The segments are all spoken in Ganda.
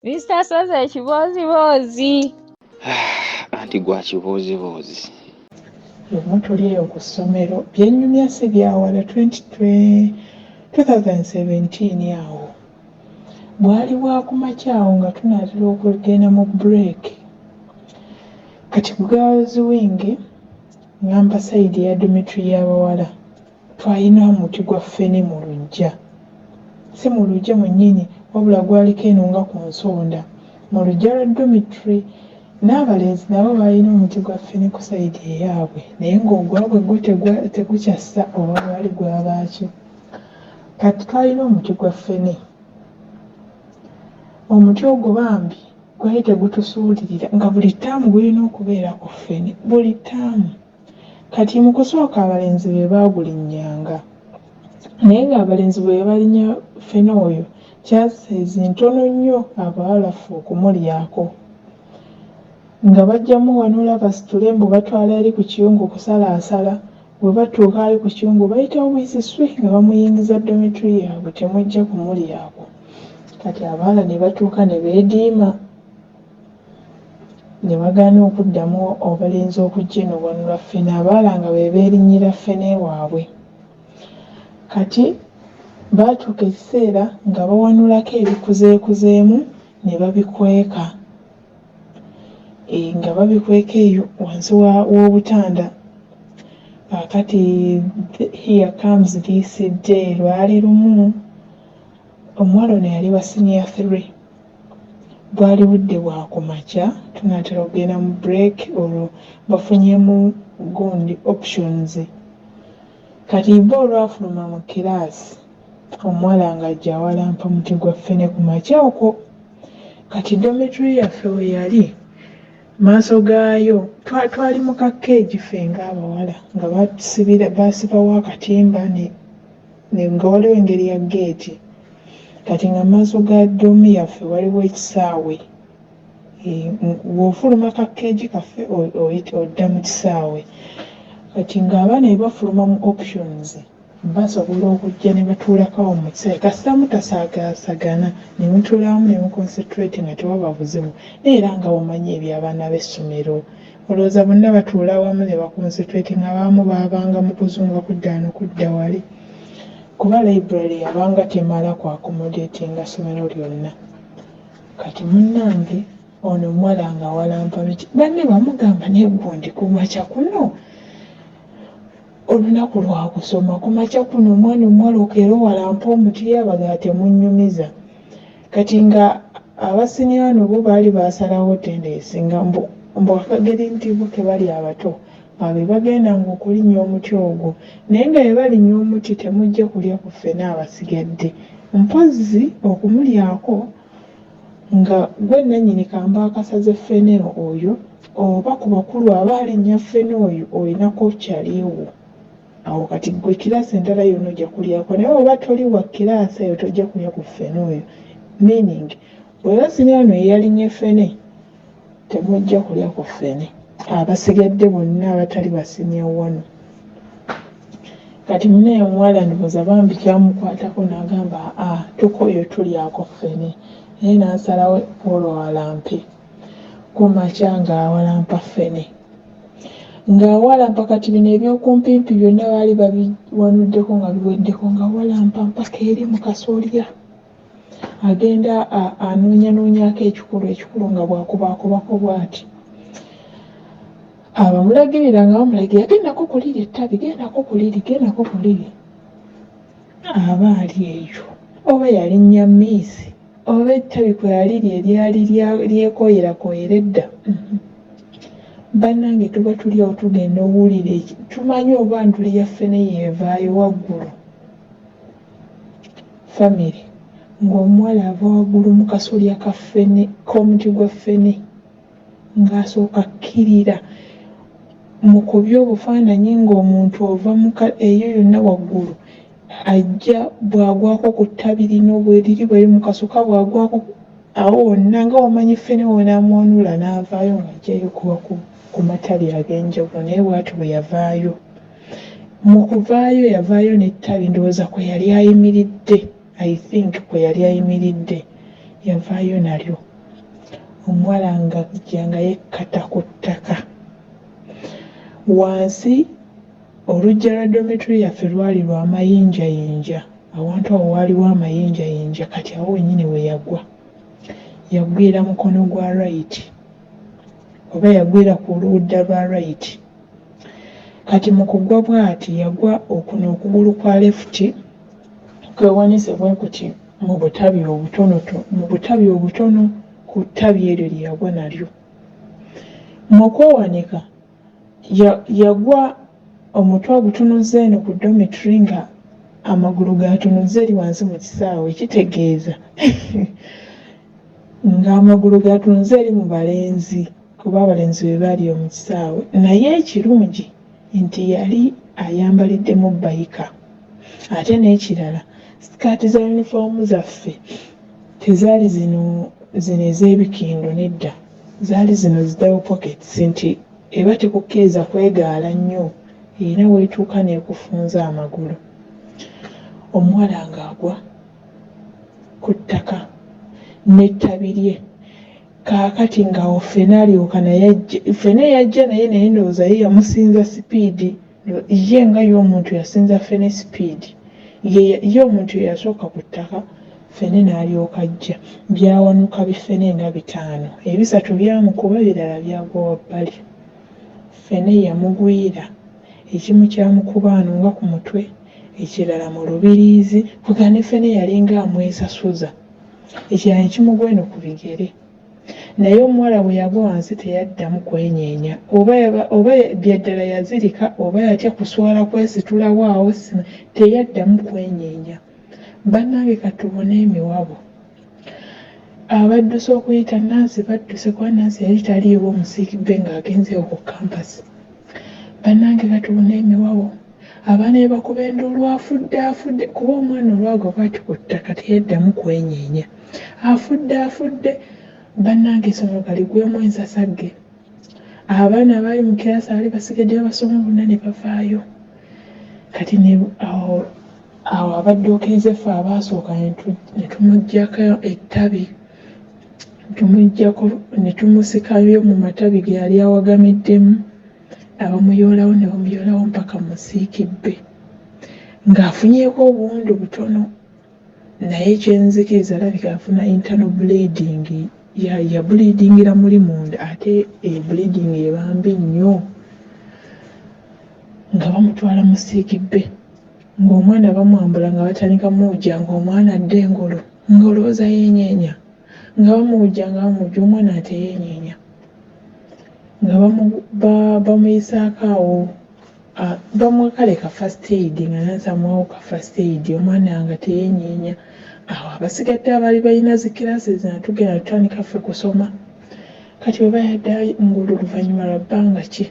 Mr. Sozi ekibooziboozi. Anti gwa kibooziboozi. Lumu tuli eyo ku ssomero, byennyumya si byawala, 2017 awo. Bwali bwa kumakya awo nga tunaatera okugenda mu break. Kati ku girls wing, ngamba side ya dormitory y'abawala, twalina omuti gwa ffene mu luggya. Si mu luggya mwennyini, wabula gwaliko eno nga ku nsonda mu luggya lwa dormitory. N'abalenzi nabo baalina omuti gwa ffene ku side eyaabwe, naye ng'ogwabwe gwo tegukyassa oba gwali gwabaaki. Kati twalina omuti gwa ffene. Omuti ogwo bambi gwali tegutusuulirira, nga buli ttaamu gulina okubeera ku ffene, buli ttaamu. Kati mu kusooka abalenzi be baagulinnyanga, naye ng'abalenzi bwe balinnya ffene oyo, chances ntono nnyo abawala ffe okumulyako. Nga bajja muwanula basitule mbu batwala eri ku kiyungu kusalaasala. Bwe batuuka ali ku kiyungu, bayitawo buyisi swi nga bamuyingiza dormitory yaabwe, temujja kumulyako. Kati abawala ne batuuka ne beediima ne bagaana okuddamu abalenzi okujja eno wanula ffene, abawala nga be beerinnyira ffene waabwe. Kati baatuuka ekiseera nga bawanulako ebikuzeekuzeemu ne babikweka, nga babikweka eyo wansi w'obutanda. Kaakati here comes this day. Lwali lumu omuwala ono yali wa senior three. Bwali budde bwa kumakya, tunaatera okugenda mu break, olwo bafunyemu gundi, options. Kati bo olwafuluma mu kiraasi, omuwala ng'ajja awalampa muti gwa ffene ku makya okwo. Kati dormitory yaffe we yali, maaso gaayo twali mu ka cage ffe ng'abawala, nga batusibira, baasibawo akatimba ne nga waliwo engeri ya geeti. Kati nga maaso ga dorm yaffe waliwo ekisaawe. Bw'ofuluma ka cage kaffe, odda mu kisaawe. Kati ng'abaana bwe bafuluma mu options, basobola okujja ne batuulako awo mu kisaawe, kasita mutasaagaasagana ne mutuula wamu ne muconcentrate nga tewaba buzibu. Naye era nga bw'omanyi eby'abaana b'essomero, olowooza bonna batuula wamu ne baconcentrate, nga abamu baabanga mu kuzunga kudda wano kudda wali, kuba library yabanga temala ku accommodatinga ssomero lyonna. Kati munnange, ono omuwala ng'awalampa miti. Banne bamugamba, "Naye gundi, ku makya kuno, olunaku lwa kusoma, ku makya kuno omwana omuwala okeera owalampa omuti?" Ye abagamba, "Temunnyumiza." Kati nga aba senior one bo baali baasalawo tendency nga mbu akageri nti bo ke bali abato, nga be bagendanga okulinnya omuti ogwo, naye nga bwe balinnya omuti temujja kulya ku ffene abasigadde, mpozzi okumulyako nga gwe nannyini kamba akasaze ffene oyo, oba ku bakulu aba alinnya ffene oyo olinako kyaliwo awo. Kati gwe kiraasi endala yonna ojja kulyako, naye oba toli wa kiraasi eyo tojja kulya ku ffene oyo. Meaning bw'eba senior one eyalinnya ffene, temujja kulya ku ffene abasigadde bonna abatali ba senior one. Kati munaye omuwala ndowooza bambi kyamukwatako n'agamba, "Aa, tukooye tulyako ffene." Naye n'asalawo olwo awalampe ku makya. Ng'awalampa ffene, ng'awalampa. Kati bino ebyokumpimpi byonna baali babiwanuddeko nga biweddeko. Ng'awalampa mpaka eri mu kasolya, agenda anoonyanoonyaako ekikulu ekikulu, nga bw'akubaakubako bw'ati. Abamulagirira nga bamulagira, "Gendako kuliri ettabi, gendako kuliri, gendako kuliri." Aba ali eyo, oba yalinnya miisi, oba ettabi kwe yaliri eryali lyekoyerakoyera edda. Bannange, tuba tuli awo tugenda owulira, tumanyi oba nduli yaffe ne yeevaayo waggulu. Family, ng'omuwala ava waggulu mu kasolya ka ffene, k'omuti gwa ffene, ng'asooka kkirira mukubye obufaananyi ng'omuntu ova eyo yonna waggulu, ajja bw'agwako ku ttabi lino bwe liri bwe limukasuka, bw'agwako awo wonna nga omanyi ffene w'onaamuwanula n'avaayo ng'ajjayo kuba ku matabi ag'enjawulo. Naye bw'atyo bwe yavaayo. Mu kuvaayo yavaayo n'ettabi, ndowooza kwe yali ayimiridde, I think kwe yali ayimiridde yavaayo nalyo. Omuwala ng'ajja nga yekkata ku ttaka. Wansi oluggya lwa dormitory yaffe lwali lwa mayinjayinja, awantu awo waaliwo amayinjayinja kati awo wennyini we yagwa. Yagwira mukono gwa right oba yagwira ku ludda lwa right. Kati mu kugwa bw'ati yagwa okuno okugulu kwa left kwewanise bwe kuti mu butabi obutonoto mu butabi obutono ku ttabi eryo lye yagwa nalyo. Mu kwewanika yagwa omutwe agutunuzza eno ku dormitory nga amagulu gaatunuzza eri wansi mu kisaawe kitegeeza ng'amagulu gaatunuzza eri mu balenzi kuba abalenzi be baali mu kisaawe naye ekirungi nti yali ayambaliddemu bbayika ate n'ekirala sikaati za yunifoomu zaffe tezaali zino zino ez'ebikindo nedda zaali zino zi double pockets nti eba tekukkiriza kwegaala nnyo era weetuuka n'ekufunza amagulu. Omuwala ng'agwa ku ttaka n'ettabi lye. Kaakati ng'awo ffene alyoka naye ajja, ffene yajja naye naye ndowooza ye yamusinza sipiidi. Ye nga ye omuntu yasinza ffene sipiidi. Ye ye omuntu ye yasooka ku ttaka, ffene n'alyoka ajja. Byawanuka biffene nga bitaano. Ebisatu byamukuba, ebirala byagwa wabbali. Ffene yamugwira, ekimu kyamukuba wano nga ku mutwe, ekirala mu lubiriizi, kwegamba ne ffene yalinga amwesasuza. Ekirala ne kimugwa eno ku bigere. Naye omuwala bwe yagwa wansi teyaddamu kwenyeenya. Oba oba byaddala yazirika oba yatya kuswala kwesitulawo awo simanyi, teyaddamu kwenyeenya. Bannange katubone emiwabo. Abadduse okuyita Nansi badduse kuba Nansi yali taliiwo mu sick bay ng'agenzeewo ku campus. Bannange katubone emiwabo. Abaana ne bakuba enduulu afudde afudde kuba omwana olwagwa bw'ati ku ttaka teyaddamu kwenyeenya. Afudde afudde bannange essomero kaligwemu ensasagge. Abaana abaali mu kiraasi abaali basigaddeyo abasoma bonna ne bavaayo. Kati ne awo awo abadduukirize ffe abaasooka ne tumuggyako ettabi ne tumusikayo mu matabi ge yali awagamiddemu. Abamuyoolawo ne bamuyoolawo mpaka mu sick bay ng'afunyeeko obuwundu butono naye kye nzikiriza alabika yafuna internal bleeding yabuliidingira muli munda ate eyo bleeding eba mbi nnyo nga bamutwala mu sick bay ng'omwana bamwambula nga batandika muwujja ng'omwana adda engulu ng'olowooza yeenyeenya nga bamuwujja nga bamuwujja omwana teyeenyeenya nga bamuyisaako awo bamuwa kale ka first aid nga nansi amuwawo ka first aid omwana nga teyenyeenya. Awo abasigadde abaali balina zi classes nga tugenda tutandika ffe kusoma. Kati oba yadda ngulu luvannyuma lwa bbanga ki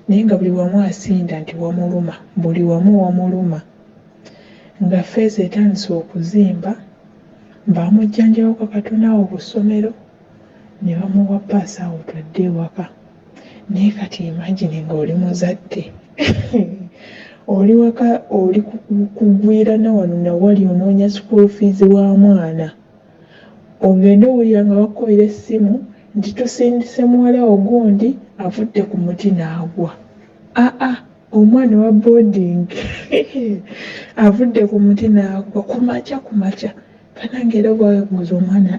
naye nga buli wamu asinda nti wamuluma buli wamu wamuluma nga ffeesi etandise okuzimba bamujjanjabako katono awo ku ssomero ne bamuwa pass out adde ewaka. Naye kati imagine ng'oli muzadde oli waka oli kugwirana wano nawali onoonya school fees wa mwana ogende owulira nga bakukubira essimu nti tusindise muwala wo gundi avudde ku muti n'agwa. Aa omwana owa boarding avudde ku muti n'agwa ku makya ku makya. Bannange era oba weebuuza omwana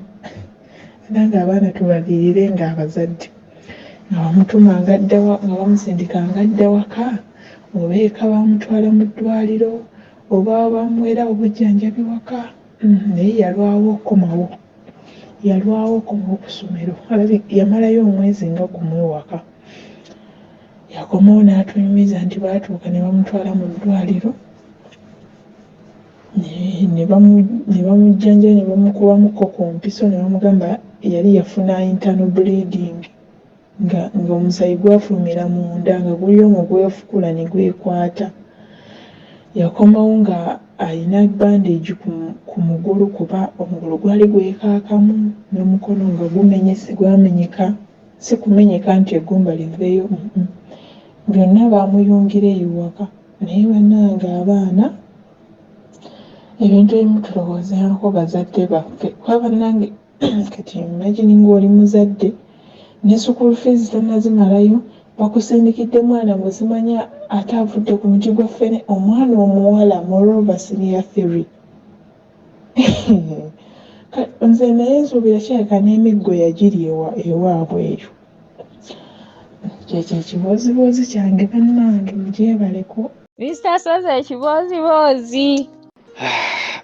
bannange abaana tubalirire ng'abazadde nga bamutuma ng'adda nga bamusindika ng'adda waka oba eka bamutwala mu ddwaliro oba bamuweera obujjanjabi waka naye yalwawo okukomawo yalwawo okukomawo ku ssomero yamalayo omwezi nga gumu ewaka. Yakomawo n'atunyumiza nti baatuuka ne bamutwala mu ddwaliro ne bamujjanjaba ne bamukubamuko ku mpiso ne bamugamba yali yafuna internal bleeding nga ng'omusaayi gwafulumira munda nga guli omwo gwefukula ne gwekwata. Yakomawo nga alina bandage ku mugulu kuba omugulu gwali gwekaakamu n'omukono nga gumenyese gwamenyeka si kumenyeka nti eggumba liveeyo byonna baamuyungira eyo waka naye bannange abaana ebintu ebimu tulowoozeeko bazadde baffe kuba bannange. Kati imagine ng'oli muzadde ne school fees tonnazimalayo, bakusindikidde mwana mbu simanya ate avudde ku muti gwa ffene, omwana omuwala, moreover senior three. Nze naye nsuubira kirabika n'emiggo yagiri ewaabwe eyo. Kyekyo ekibooziboozi kyange bannange, mugyebaleko. Mr. Sozi ekibooziboozi.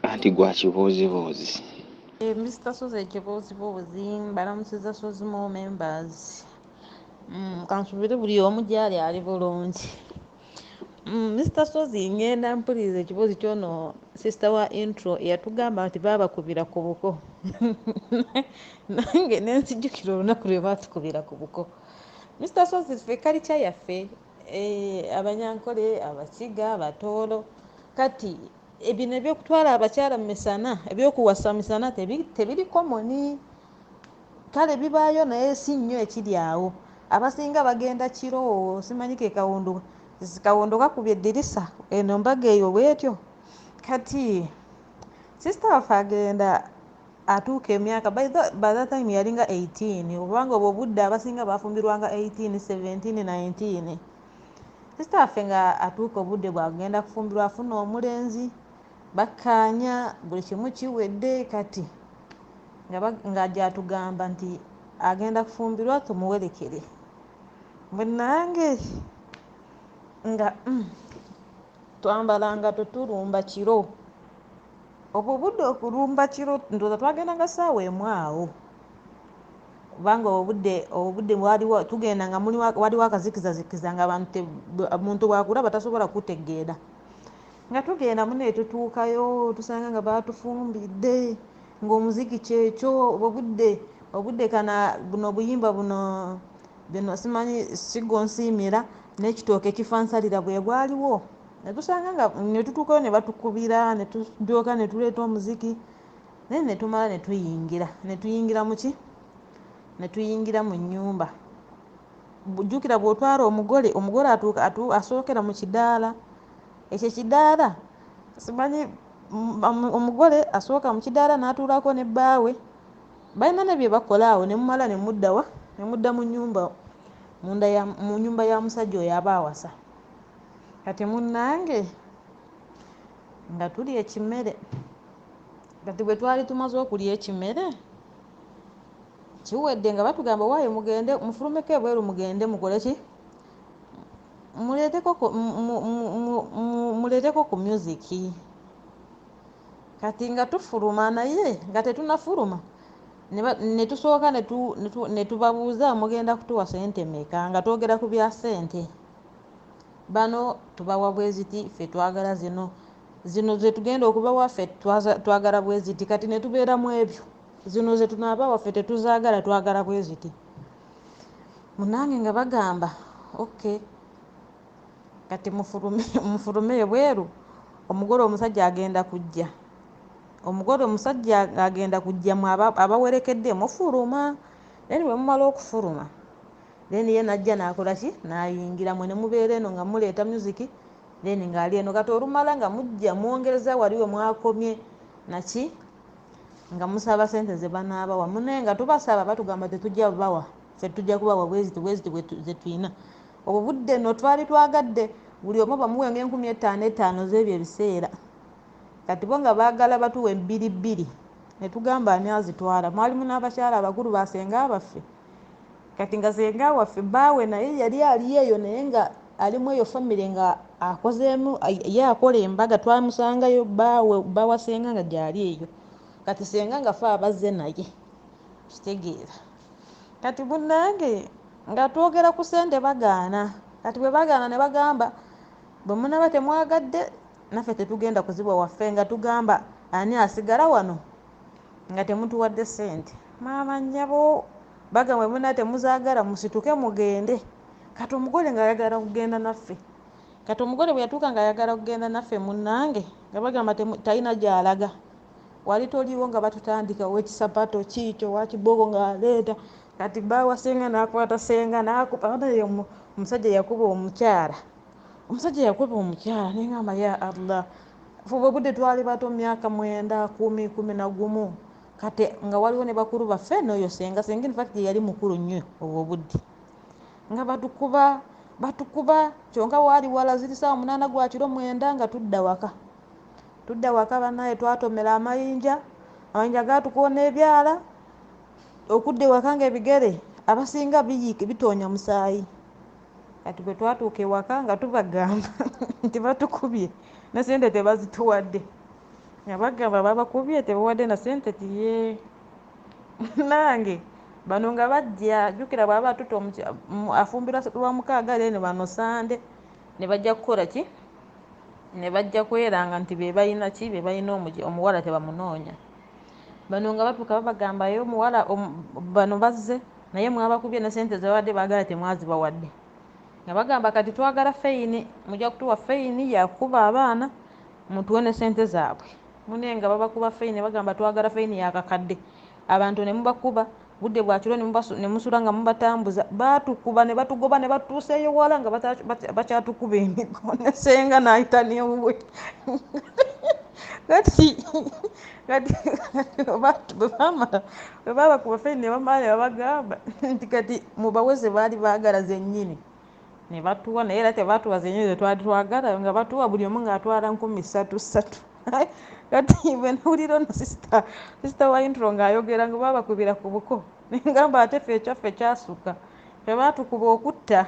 Anti gwa kibooziboozi. Mr. Sozi ekibooziboozi, mbalamusiza Sozi mo members. Kansubire buli omu gyali ali bulungi. Mr. Sozi, ngenda mpuliriza ekiboozi kyono sister wa intro eyatugamba nti baabakubira ku buko, nange nenzijjukira olunaku lwe baatukubira ku buko. Mr. Sozi, ffe culture yaffe, Abanyankole, Abakiga, Abatooro, kati ebino ebyokutwala abakyala mu misana, ebyokuwasa misana tebiri common. Kale bibaayo naye si nnyo ekiri awo. Abasinga bagenda kiro, simanyi ke kawondo kawondo kakubye eddirisa, eno mbaga eyo bwetyo. Kati sister waffe agenda atuuka emyaka, by that time yalinga 18, obanga obwo obudde abasinga bafumbirwanga 18, 17, 19. Sister waffe nga atuuka obudde bwagenda kufumbirwa, afuna omulenzi, bakkaanya, buli kimu kiwedde. Kati nga gyatugamba nti agenda kufumbirwa tumuwerekere. Bwe nange nga twambalanga tetulumba kiro. Obwo obudde okulumba kiro, ndowooza twagendanga ssaawa 1 awo, kubanga obudde waliwo tugenda nga muli waliwo akazikizazikiza, nga abantu omuntu bwakulaba tasobola kutegeera. Nga tugenda mune, tutuukayo tusanga nga batufumbidde, ng'omuziki kyekyo. Obudde kana buno obuyimba buno bino simanyi sigonsiimira n'ekitooke ekifansalira bwe bwaliwo. Netusanga nga netutuukayo ne batukubira, ne tudyoka ne tuleeta omuziki, naye ne tumala ne tuyingira muki, ne tuyingira mu nnyumba. Jjukira bw'otwala omugole, omugole atuuka asookera mu kidaala. Ekyo ekidaala simanyi omugole asooka mu kidaala n'atuulako ne bbaawe, balina ne bye bakola awo, ne mumala ne muddawa, ne mudda mu nnyumba, munda ya mu nnyumba ya musajja oyo aba awasa. Kati munnange nga tulya ekimere. Kati bwe twali tumaze okulya ekimere kiwedde, nga batugamba, "Waayo mugende mufulumeko ebweru, mugende mukole ki, muleeteko ku music." Kati nga tufuluma, naye nga tetunafuluma ne tusooka ne tubabuuza, "Mugenda kutuwa sente meka?" Nga twogera ku bya sente. Bano tubawa bweziti, ffe twagala zino, zino zetugenda okubawa, ffe twagala bweziti. Kati ne tubeeramu ebyo, zino zetunaabawa ffe tetuzaagala, twagala bweziti. Munange nga bagamba, "Okay, kati mufulume, mufulume ebweru, omugole omusajja agenda kujja, omugole omusajja agenda kujja, mwe abawerekedde mufuluma." Then bwe mumala okufuluma, then ye najja n'akola ki, n'ayingira, mwe ne mubeera eno nga muleeta music, then ng'ali eno. Kati olumala nga mujja mwongereza wali we mwakomye naki, nga musaba sente ze banaabawa. Munaye nga tubasaba, batugamba, "Tetujja bawa, ffe tujja kubawa bweziti bweziti ze tulina." Obwo budde nno twali twagadde buli omu bamuwenga 5,000 5 z'ebyo ebiseera. Kati bo nga baagala batuwa ebbiri bbiri, ne tugamba, "Ani azitwala?" Mwalimu n'abakyala abakulu, basenga baffe. Kati nga senga waffe bbaawe naye yali ali eyo, naye nga alimu eyo famire nga akozeemu, ye akola embaga. Twamusangayo bbaawe, bba wa senga nga gyali eyo. Kati senga nga fe abazze naye kitegeera. Kati munnange nga twogera ku ssente, bagaana. Kati bwe bagaana, ne bagamba, "Bwe munaba temwagadde, naffe tetugenda kuzibwa waffe." Nga tugamba, "Ani asigala wano nga temutuwadde ssente?" Maama nnyabo, bagamba, "Bwe muna temuzaagala, musituke mugende." Kati omugole ng'ayagala kugenda naffe. Kati omugole bwe yatuuka ng'ayagala kugenda naffe, munnange nga bagamba talina gy'alaga, wali toliwo. Nga batutandika, owekisapato kiikyo, wakibooko ng'aleeta. Kati bbaawa senga n'akwata senga n'akuba naye. Omusajja yakuba omukyala, omusajja yakuba omukyala. Nengamba, "Ya Allah." Fuba obudde twali bato, myaka 9, 10, 11. Kati nga waliwo ne bakulu baffe n'oyo senga, senga in fact yali mukulu nnyo obwo obudde, nga batukuba batukuba, kyonka waali wala ziri saawa 8 gwa kiro 9 nga tudda waka. Tudda waka bannaye twatomera amayinja, amayinja gaatukoona ebyala, okudda ewaka ng'ebigere abasinga biyiika bitoonya musaayi. Kati bwe twatuuka ewaka nga tubagamba nti batukubye ne ssente tebazituwadde, nga bagamba babakubye tebawadde na ssente tiye nange bano nga bajja, jjukira bw'aba atutte afumbirwa Lwamukaaga then bano Sande ne bajja kukola ki, ne bajja kweranga nti be balina ki, be balina omuwala tebamunoonya. Bano nga batuuka babagamba ye omuwala bano bazze naye mwabakubye ne ssente ze babadde baagala temwazibawadde. Nga bagamba kati twagala feyini, mujja kutuwa feyini yakuba abaana mutuwe ne ssente zaabwe. Mune nga babakuba feyini bagamba twagala feyini yakakadde, abantu ne mubakuba budde bwa kiro ne musula nga mubatambuza. Baatukuba ne batugoba ne batutuuseeyo wala nga bakyatukuba emiggo ne ssenga n'ayita n'ewuwe. Kati kati bwe baabakuba feyini ne bamala ne babagamba nti kati mubawe ze baali baagala zennyini, ne batuwa, naye era tebaatuwa zennyini ze twali twagala, nga batuwa buli omu ng'atwala 3,000 3,000. Kati bwe nawulira ono sister wa intro ng'ayogera nga baabakubira ku buko, ne ngamba ate ffe ekyaffe kyasukka, ffe baatukuba okutta.